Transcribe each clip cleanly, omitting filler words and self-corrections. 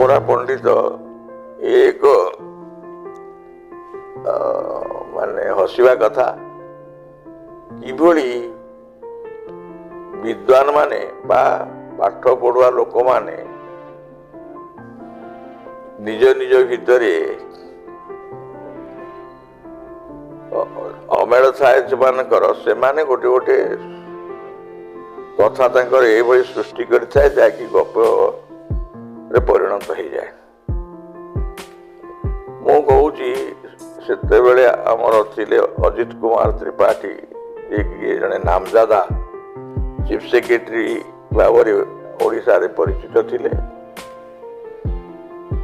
ଖପରା ପଣ୍ଡିତ ଏକ ମାନେ ହସିବା କଥା, କିଭଳି ବିଦ୍ୱାନ ମାନେ ବା ପାଠ ପଢୁଆ ଲୋକମାନେ ନିଜ ନିଜ ଭିତରେ ଅମେଳ ଥାଏ ସେମାନଙ୍କର, ସେମାନେ ଗୋଟେ ଗୋଟେ କଥା ତାଙ୍କର ଏଇଭଳି ସୃଷ୍ଟି କରିଥାଏ ଯାହାକି ଗପରେ ପରିଣତ ହେଇଯାଏ। ମୁଁ କହୁଛି, ସେତେବେଳେ ଆମର ଥିଲେ ଅଜିତ କୁମାର ତ୍ରିପାଠୀ, ଯିଏକି ଜଣେ ନାମଜାଦା ଚିଫ୍ ସେକ୍ରେଟାରୀ ଭାବରେ ଓଡ଼ିଶାରେ ପରିଚିତ ଥିଲେ।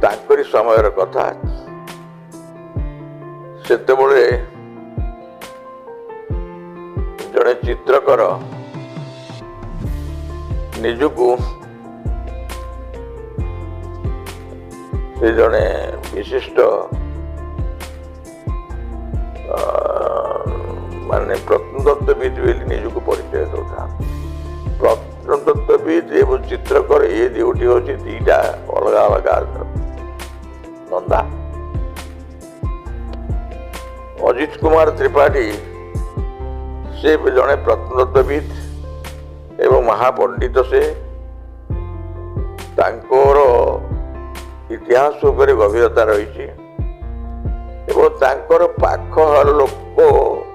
ତାଙ୍କରି ସମୟର କଥା। ସେତେବେଳେ ଜଣେ ଚିତ୍ରକର ନିଜକୁ ସେ ଜଣେ ବିଶିଷ୍ଟ ମାନେ ପ୍ରତ୍ନତତ୍ତ୍ୱବିତ୍ ବୋଲି ନିଜକୁ ପରିଚୟ ଦେଉଥାନ୍ତି। ପ୍ରତ୍ନତତ୍ତ୍ୱବିତ୍ ଏବଂ ଚିତ୍ରକର ଏ ଦୁଇଟି ହେଉଛି ଦିଟା ଅଲଗା ଅଲଗା ଧନ୍ଦା। ଅଜିତ କୁମାର ତ୍ରିପାଠୀ ସେ ଜଣେ ପ୍ରତ୍ନତତ୍ତ୍ୱବିତ୍ ଏବଂ ମହାପଣ୍ଡିତ। ସେ ତାଙ୍କର ଇତିହାସ ଉପରେ ଗଭୀରତା ରହିଛି ଏବଂ ତାଙ୍କର ପାଖ ଲୋକ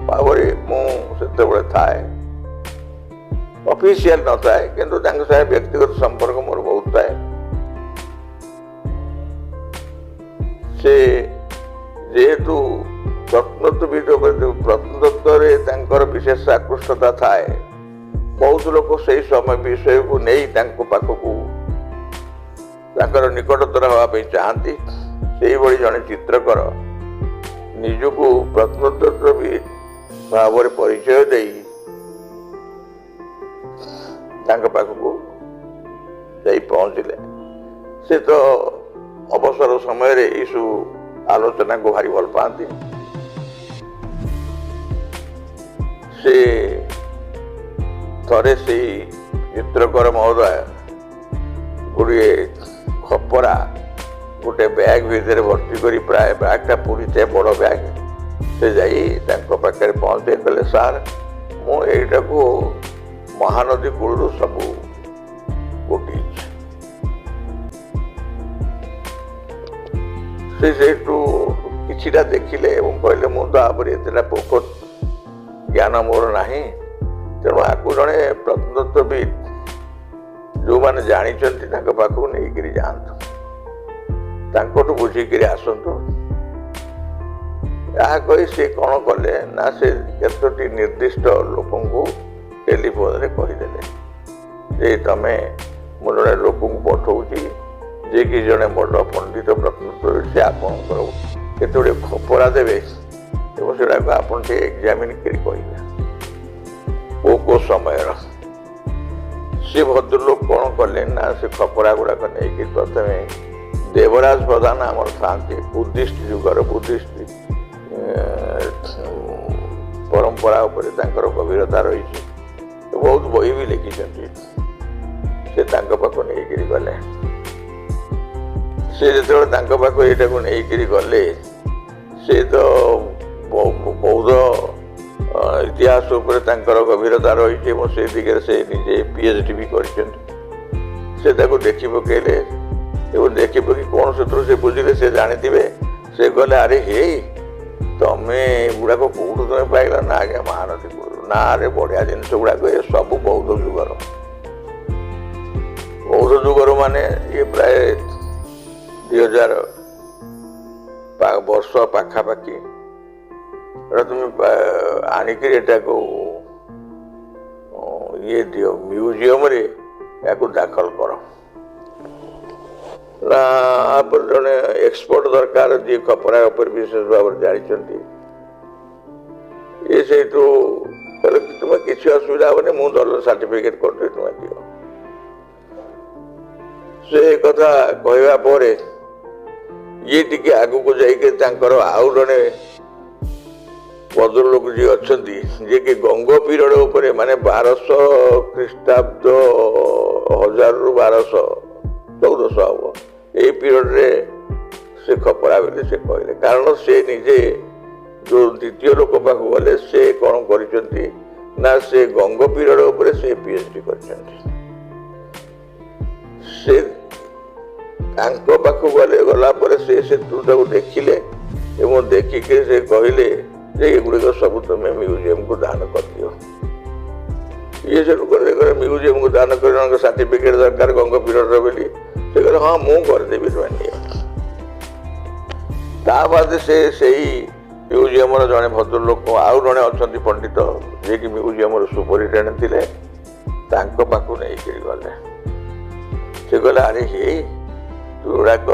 ଭାବରେ ମୁଁ ସେତେବେଳେ ଥାଏ। ଅଫିସିଆଲ ନଥାଏ, କିନ୍ତୁ ତାଙ୍କ ସାଙ୍ଗେ ବ୍ୟକ୍ତିଗତ ସମ୍ପର୍କ ମୋର ବହୁତ ଥାଏ। ସେ ଯେହେତୁ ପ୍ରତ୍ନତତ୍ତ୍ୱବିତ୍ ଉପରେ, ପ୍ରତ୍ନତତ୍ତ୍ୱରେ ତାଙ୍କର ବିଶେଷ ଆକୃଷ୍ଟତା ଥାଏ, ବହୁତ ଲୋକ ସେଇ ସମୟ ବିଷୟକୁ ନେଇ ତାଙ୍କ ପାଖକୁ ତାଙ୍କର ନିକଟତର ହେବା ପାଇଁ ଚାହାନ୍ତି। ସେଇଭଳି ଜଣେ ଚିତ୍ରକର ନିଜକୁ ପ୍ରତ୍ନତତ୍ତ୍ୱବିତ୍ ଭାବରେ ପରିଚୟ ଦେଇ ତାଙ୍କ ପାଖକୁ ଯାଇ ପହଞ୍ଚିଲେ। ସେ ତ ଅବସର ସମୟରେ ଏଇସବୁ ଆଲୋଚନାକୁ ଭାରି ଭଲ ପାଆନ୍ତି। ସେ ଥରେ ସେଇ ଚିତ୍ରକର ମହୋଦୟ ଗୁଡ଼ିଏ ଖପରା ଗୋଟେ ବ୍ୟାଗ୍ ଭିତରେ ଭର୍ତ୍ତି କରି, ପ୍ରାୟ ବ୍ୟାଗ୍ଟା ପୁରିଥାଏ, ବଡ଼ ବ୍ୟାଗ୍, ସେ ଯାଇ ତାଙ୍କ ପାଖରେ ପହଞ୍ଚେଇ କହିଲେ, ସାର୍, ମୁଁ ଏଇଟାକୁ ମହାନଦୀ କୂଳରୁ ସବୁ ଗୋଟେଇଛି। ସେ ସେଇଠୁ କିଛିଟା ଦେଖିଲେ ଏବଂ କହିଲେ, ମୁଁ ତାପରେ ଏତେଟା ପୋଖତ ଜ୍ଞାନ ମୋର ନାହିଁ, ତେଣୁ ଆକୁ ଜଣେ ପ୍ରତ୍ନତତ୍ତ୍ୱବିତ୍ ଯେଉଁମାନେ ଜାଣିଛନ୍ତି ତାଙ୍କ ପାଖକୁ ନେଇକରି ଯାଆନ୍ତୁ, ତାଙ୍କଠୁ ବୁଝିକିରି ଆସନ୍ତୁ। ଏହା କହି ସେ କ'ଣ କଲେ ନା, ସେ କେତୋଟି ନିର୍ଦ୍ଦିଷ୍ଟ ଲୋକଙ୍କୁ ଟେଲିଫୋନରେ କହିଦେଲେ ଯେ ତମେ, ମୁଁ ଜଣେ ଲୋକଙ୍କୁ ପଠଉଛି ଯିଏକି ଜଣେ ବଡ଼ ପଣ୍ଡିତ ପ୍ରତ୍ନତତ୍ତ୍ୱବିତ୍, ସେ ଆପଣଙ୍କର କେତେ ଗୁଡ଼ିଏ ଖପରା ଦେବେ ଏବଂ ସେଗୁଡ଼ାକୁ ଆପଣ ଟିକେ ଏକ୍ଜାମିନ୍ କରି କହିବେ କୋଉ କୋଉ ସମୟର। ସେ ଭଦ୍ରଲୋକ କ'ଣ କଲେ ନା, ସେ ଖପରା ଗୁଡ଼ାକ ନେଇକି ପ୍ରଥମେ ଦେବରାଜ ପ୍ରଧାନ ଆମର ଥାଆନ୍ତି, ବୁଦ୍ଧିଷ୍ଟ ଯୁଗର, ବୁଦ୍ଧିଷ୍ଟ ପରମ୍ପରା ଉପରେ ତାଙ୍କର ଗଭୀରତା ରହିଛି, ବହୁତ ବହି ବି ଲେଖିଛନ୍ତି। ସେ ତାଙ୍କ ପାଖକୁ ନେଇକିରି ଗଲେ। ସେ ଯେତେବେଳେ ତାଙ୍କ ପାଖକୁ ଏଇଟାକୁ ନେଇକିରି ଗଲେ, ସେ ତ ବୌଦ୍ଧ ଇତିହାସ ଉପରେ ତାଙ୍କର ଗଭୀରତା ରହିଛି ଏବଂ ସେ ଦିଗରେ ସେ ନିଜେ PhD ବି କରିଛନ୍ତି। ସେ ତାକୁ ଦେଖି ପକେଇଲେ ଏବଂ ଦେଖି ପକେଇ କ'ଣ ସେଥିରୁ ସେ ବୁଝିଲେ, ସେ ଜାଣିଥିବେ। ସେ କହିଲେ, ଆରେ ହେଇ, ତମେ ଏଗୁଡ଼ାକ କୋଉଠୁ ତମେ ପାଇଲ? ନା ଆଜ୍ଞା, ମହାନଦୀ କୂଳରୁ। ନା, ଆରେ ବଢ଼ିଆ ଜିନିଷ ଗୁଡ଼ାକ, ଏ ସବୁ ବୌଦ୍ଧ ଯୁଗର। ବୌଦ୍ଧ ଯୁଗର ମାନେ ଇଏ ପ୍ରାୟ 2000 ବର୍ଷ ପାଖାପାଖି। ଏଟା ତୁମେ ଆଣିକିରି ଏଟାକୁ ଇଏ ଦିଅ, ମ୍ୟୁଜିୟମରେ ଏହାକୁ ଦାଖଲ କର। ନା, ତାପରେ ଜଣେ ଏକ୍ସପର୍ଟ ଦରକାର ଯିଏ ଖପରା ଉପରେ ବିଶେଷ ଭାବରେ ଜାଣିଛନ୍ତି। ଇଏ ସେଇଠୁ କହିଲେ, ତୁମେ କିଛି ଅସୁବିଧା ହବନି, ମୁଁ ଦଲ ସାର୍ଟିଫିକେଟ କରିଦେବି, ତୁମେ ଦିଅ। ସେ କଥା କହିବା ପରେ ଇଏ ଟିକେ ଆଗକୁ ଯାଇକି ତାଙ୍କର ଆଉ ଜଣେ ଭଦ୍ରଲୋକ ଯିଏ ଅଛନ୍ତି, ଯିଏକି ଗଙ୍ଗ ପିରିୟଡ଼ ଉପରେ, ମାନେ 1200 ଖ୍ରୀଷ୍ଟାବ୍ଦ, 1000ରୁ 1200, 1400 ହବ, ଏଇ ପିରିୟଡ଼ରେ ସେ ଖପରା ବୋଲି ସେ କହିଲେ। କାରଣ ସେ ନିଜେ ଯେଉଁ ଦ୍ୱିତୀୟ ଲୋକ ପାଖକୁ ଗଲେ, ସେ କ'ଣ କରିଛନ୍ତି ନା, ସେ ଗଙ୍ଗ ପିରିୟଡ଼ ଉପରେ ସେ ପିଏଚଡି କରିଛନ୍ତି। ସେ ତାଙ୍କ ପାଖକୁ ଗଲେ। ଗଲା ପରେ ସେ ତାକୁ ଦେଖିଲେ ଏବଂ ଦେଖିକି ସେ କହିଲେ ଯେ ଏଗୁଡ଼ିକ ସବୁ ତୁମେ ମ୍ୟୁଜିୟମକୁ ଦାନ କରିଦିଅ। ଇଏ ସେଠୁ କହିଲେ, କହିଲେ ମ୍ୟୁଜିୟମକୁ ଦାନ କରିବା ସାର୍ଟିଫିକେଟ ଦରକାର ଗଙ୍ଗ ପିରିୟଡ଼ର ବୋଲି। ସେ କହିଲେ, ହଁ, ମୁଁ କରିଦେବି, ତୁମେ ନିଅ। ତା ବାଦ ସେ ସେଇ ମ୍ୟୁଜିୟମର ଜଣେ ଭଦ୍ରଲୋକ, ଆଉ ଜଣେ ଅଛନ୍ତି ପଣ୍ଡିତ, ଯିଏକି ମ୍ୟୁଜିୟମର ସୁପରିଟେଣ୍ଡେଣ୍ଟ ଥିଲେ, ତାଙ୍କ ପାଖକୁ ନେଇକିରି ଗଲେ। ସେ କହିଲେ, ଆରେ ହେଇ, ତୁ ଏଗୁଡ଼ାକ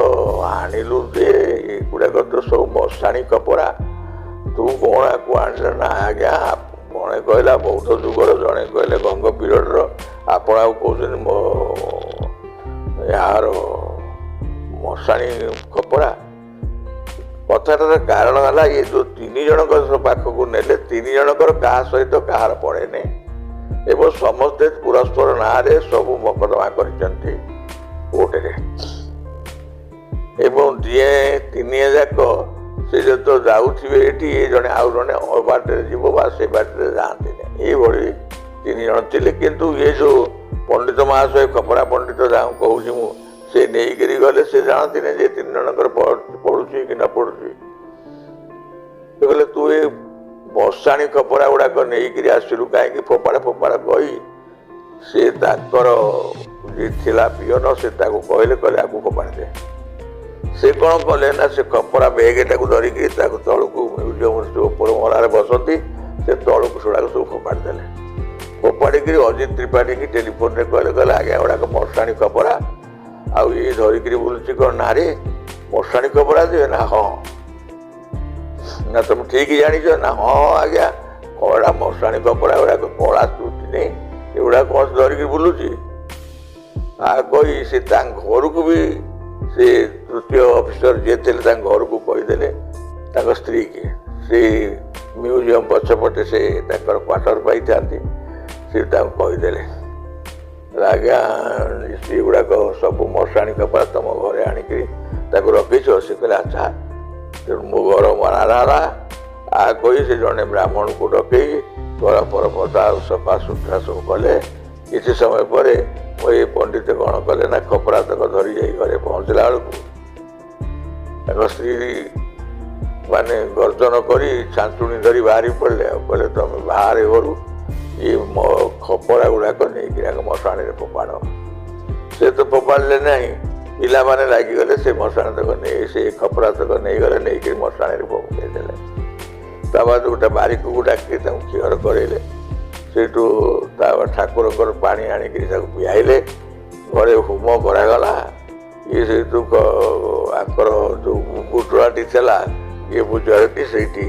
ଆଣିଲୁ ଯେ, ଏଗୁଡ଼ାକ ତ ସବୁ ମଶାଣି କପଡ଼ା, ତୁ କ'ଣ ଆକୁ ଆଣିଲୁ? ନା ଆଜ୍ଞା, ଜଣେ କହିଲା ବୌଦ୍ଧ ଯୁଗର, ଜଣେ କହିଲେ ଗଙ୍ଗ ପିରିୟଡ଼ର, ଆପଣ ଆଉ କହୁଛନ୍ତି ମୋ ଏହାର ମଶାଣି କପଡ଼ା। କଥାଟାର କାରଣ ହେଲା, ଇଏ ଯେଉଁ ତିନି ଜଣଙ୍କ ପାଖକୁ ନେଲେ, ତିନି ଜଣଙ୍କର କାହା ସହିତ କାହାର ପଡ଼େନି ଏବଂ ସମସ୍ତେ ପରସ୍ପର ନାଁରେ ସବୁ ମକଦ୍ଦମା କରିଛନ୍ତି କୋର୍ଟରେ। ଏବଂ ଯିଏ ତିନି ଯାକ ସେ ଯେତେବେଳେ ଯାଉଥିବେ ଏଠି, ଏ ଜଣେ ଆଉ ଜଣେ ବାଟରେ ଯିବ ବା ସେ ବାଟରେ ଯାଆନ୍ତିନି। ଏଇଭଳି ତିନି ଜଣ ଥିଲେ। କିନ୍ତୁ ଇଏ ଯେଉଁ ପଣ୍ଡିତ ମହାଶୟ, ଖପରା ପଣ୍ଡିତ ଯାହାକୁ କହୁଛି ମୁଁ, ସେ ନେଇକରି ଗଲେ। ସେ ଜାଣନ୍ତିନି ଯେ ତିନି ଜଣଙ୍କର ପଡୁଛି କି ନ ପଡୁଛି। ସେ କହିଲେ, ତୁ ଏ ମଶାଣି କପଡ଼ା ଗୁଡ଼ାକ ନେଇକରି ଆସିଲୁ କାହିଁକି? ଫୋପାଡ଼ା ଫୋପାଡ଼ା କହି ସେ ତାଙ୍କର ଯିଏ ଥିଲା ପିଅନ, ସେ ତାକୁ କହିଲେ, କହିଲେ ଆକୁ ଫୋପାଡ଼ି ଦେ। ସେ କ'ଣ କଲେ ନା, ସେ କପଡ଼ା ବେଗଟାକୁ ଧରିକି ତାକୁ ତଳକୁ, ମ୍ୟୁଜିୟମ ଉପର ମହଲାରେ ବସନ୍ତି, ସେ ତଳକୁ ସେଗୁଡ଼ାକ ସବୁ ଫୋପାଡ଼ି ଦେଲେ। ଫୋପାଡ଼ିକିରି ଅଜିତ ତ୍ରିପାଠୀକି ଟେଲିଫୋନରେ କହିଲେ, କହିଲେ ଆଜ୍ଞା, ଏଗୁଡ଼ାକ ମଶାଣି କପଡ଼ା ଆଉ ଇଏ ଧରିକିରି ବୁଲୁଛି କ'ଣ? ନାରେ, ମଶାଣି କପଡ଼ା ଦିଏ। ନା ହଁ। ନା ତମେ ଠିକ ଜାଣିଛ? ନା ହଁ ଆଜ୍ଞା, କଳା ମଶାଣି କପଡ଼ା ଗୁଡ଼ାକ, କଳା ଚୁଟି ନେଇ ଏଗୁଡ଼ାକ କ'ଣ ଧରିକି ବୁଲୁଛି? ଆ କହି ସେ ତାଙ୍କ ଘରକୁ ବି, ସେ ତୃତୀୟ ଅଫିସର ଯିଏ ଥିଲେ, ତାଙ୍କ ଘରକୁ କହିଦେଲେ, ତାଙ୍କ ସ୍ତ୍ରୀକି। ସେ ମ୍ୟୁଜିୟମ ପଛପଟେ ସେ ତାଙ୍କର କ୍ୱାର୍ଟର ପାଇଥାନ୍ତି। ସେ ତାଙ୍କୁ କହିଦେଲେ, ଆଜ୍ଞା, ଏଗୁଡ଼ାକ ସବୁ ମଶାଣି କପଡ଼ା, ତମ ଘରେ ଆଣିକିରି ତାକୁ ରଖିଛ। ସେ କହିଲେ, ଆଚ୍ଛା, ତେଣୁ ମୋ ଘର ମରାର ହେଲା। ଆ କହି ସେ ଜଣେ ବ୍ରାହ୍ମଣକୁ ଡକେଇ ଘର ପରପତା ସଫା ସୁତୁରା ସବୁ କଲେ। କିଛି ସମୟ ପରେ ମୋ ଏ ପଣ୍ଡିତ କ'ଣ କଲେ ନା, ଖପରା ତକ ଧରି ଯାଇ ଘରେ ପହଞ୍ଚିଲା ବେଳକୁ ତାଙ୍କ ସ୍ତ୍ରୀ ମାନେ ଗର୍ଜନ କରି ଛାଞ୍ଚୁଣି ଧରି ବାହାରି ପଡ଼ିଲେ ଆଉ କହିଲେ, ତମେ ବାହାରେ ଘରୁ, ଇଏ ମୋ ଖପରା ଗୁଡ଼ାକ ନେଇକିରି ଆଗ ମଶାଣିରେ ଫୋପାଡ଼। ସେ ତ ଫୋପାଡ଼ିଲେ ନାହିଁ, ପିଲାମାନେ ଲାଗିଗଲେ। ସେ ମଶାଣି ତକ ନେଇ, ସେ ଖପରା ତକ ନେଇଗଲେ, ନେଇକିରି ମଶାଣିରେ ପକେଇଦେଲେ। ତା ବାଦ ଗୋଟେ ବାରିକକୁ ଡାକି ତାଙ୍କୁ ଖିଅର କରେଇଲେ। ସେଇଠୁ ତା ଠାକୁରଙ୍କର ପାଣି ଆଣିକିରି ତାକୁ ପିଆଇଲେ। ଘରେ ହୋମ କରାଗଲା। ଇଏ ସେଇଠୁ ଆଙ୍କର ଯେଉଁ ବୁଟୁଳାଟି ଥିଲା, ଇଏ ବୁଜୁଆଟି ସେଇଠି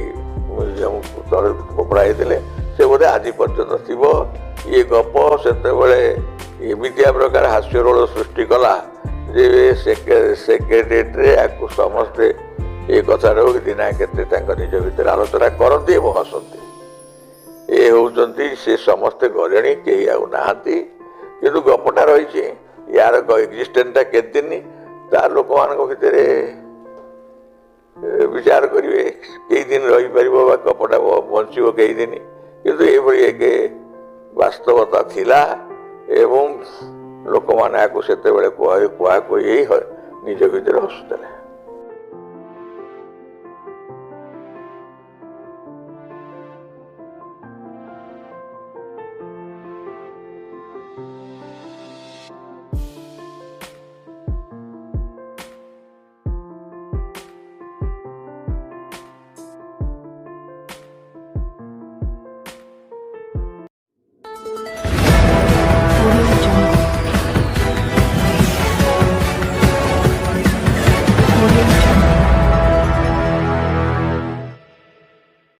ମ୍ୟୁଜିୟମ ତଳେ ଫୋପଡ଼ା ହେଇଥିଲେ। ସେ ବୋଧେ ଆଜି ପର୍ଯ୍ୟନ୍ତ ଥିବ। ଇଏ ଗପ ସେତେବେଳେ ଏମିତିଆ ପ୍ରକାର ହାସ୍ୟରୋଳ ସୃଷ୍ଟି କଲା ଯେ ସେକ୍ରେଟେରିଏଟରେ ୟାକୁ ସମସ୍ତେ ଏ କଥାଟାକୁ ଦିନା କେତେ ତାଙ୍କ ନିଜ ଭିତରେ ଆଲୋଚନା କରନ୍ତି ଏବଂ ହସନ୍ତି। ଏ ହେଉଛନ୍ତି ସେ ସମସ୍ତେ ଗଲେଣି, କେହି ଆଉ ନାହାନ୍ତି, କିନ୍ତୁ ଗପଟା ରହିଛି। ୟାର ଏକ୍ଜିଷ୍ଟେନ୍ସଟା କେତେ ଦିନ ତା ଲୋକମାନଙ୍କ ଭିତରେ ବିଚାର କରିବେ, କେଇ ଦିନ ରହିପାରିବ ବା ଗପଟା ବଞ୍ଚିବ କେଇ ଦିନ। କିନ୍ତୁ ଏଇଭଳି ଏକ ବାସ୍ତବତା ଥିଲା ଏବଂ ଲୋକମାନେ ଆକୁ ସେତେବେଳେ କୁହା କୁହାକୁହି ହେଇ ନିଜ ଭିତରେ ହସୁଥିଲେ।